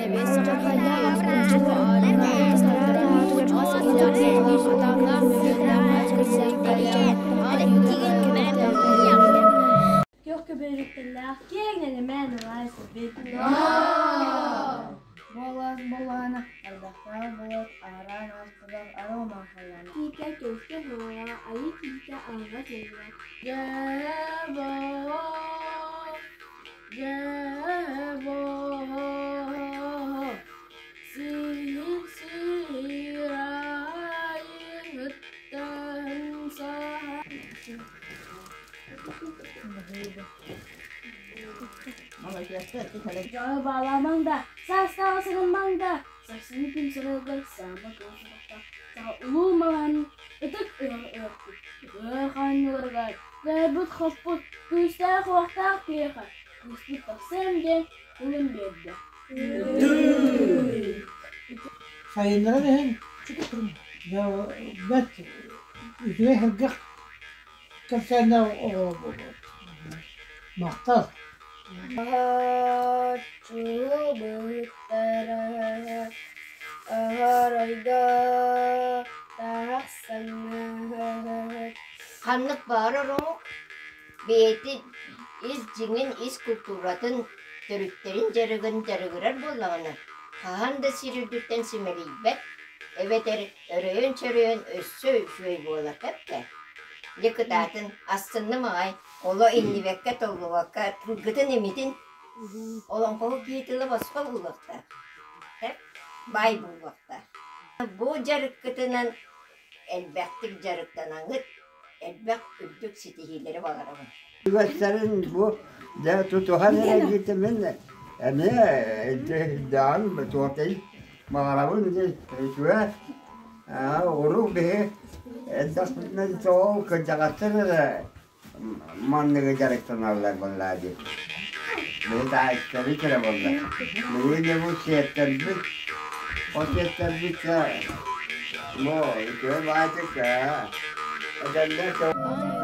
Күөх көбүөрүктэллээх киэҥ нэлэмэн алаас эбит. Буолаас буоллаҕына, ардахтаах буолуот, аараан ааспатах арума халлаана. Киитэ көлсө хаҥаҕа, айыы киһитэ аһаҕас өйүө. Дьэ дьэ сир сир айыыттан саха Дьону баалаамаҥ да, саастааҕы саҥарымаҥ да, сарсыҥҥы күн сарыалыгар саамай кылгастаах саха улуу малаһын ытык ыһыах ыһыахпыт. Ыар хаанньаларыгар кыайбыт-хоппут, күүстээх-уохтаах киһиэхэ кыыспыт тахсыам диэн тылын биэрдэ. Сайыннаран иһэн бэрт үчүгэй сэргэх кэпсээннээх оҕолор буолуо. Махтал. Чуубуттара Аһарайга тахсаҥҥыт Ханнык баҕарар омук бэйэтин ис дьиҥин, ис култууратын, төрүттэрин дьарыгын дьарыгырар буоллаҕына, хаһан да сир үрдүттэн симэлийбэт, эбэтэр өрөйөн-чөрөйөн өссө үчүгэй буолар эптэ. Дьэ кытаатын, астынным аҕай, оло иннибэккэ, толлубакка, тылгытын имитин, олоҥхоһут киһи тыла босхо буолуохтаах, баай буолуохтаах. Бу дьарыккытынан элбэхтик дьарыктанаҥыт, элбэх үрдүк ситиһиилэри баҕарабын. Үгэстэрин бу дьэ тутуһан эрэ мин эмиэ даҕан туотай баҕарабын үчүгэй урут биһи элбэхпитинэн тоҕо кырдьаҕастар эрэ манныгы дьарыктаналлар буоллаа дии. Биһи таайыттары кэрэ буолла. Билигин дьэ бу сиэттэрбит, ол сиэттэрбит бу үчүгэй баайдык эдэллэр.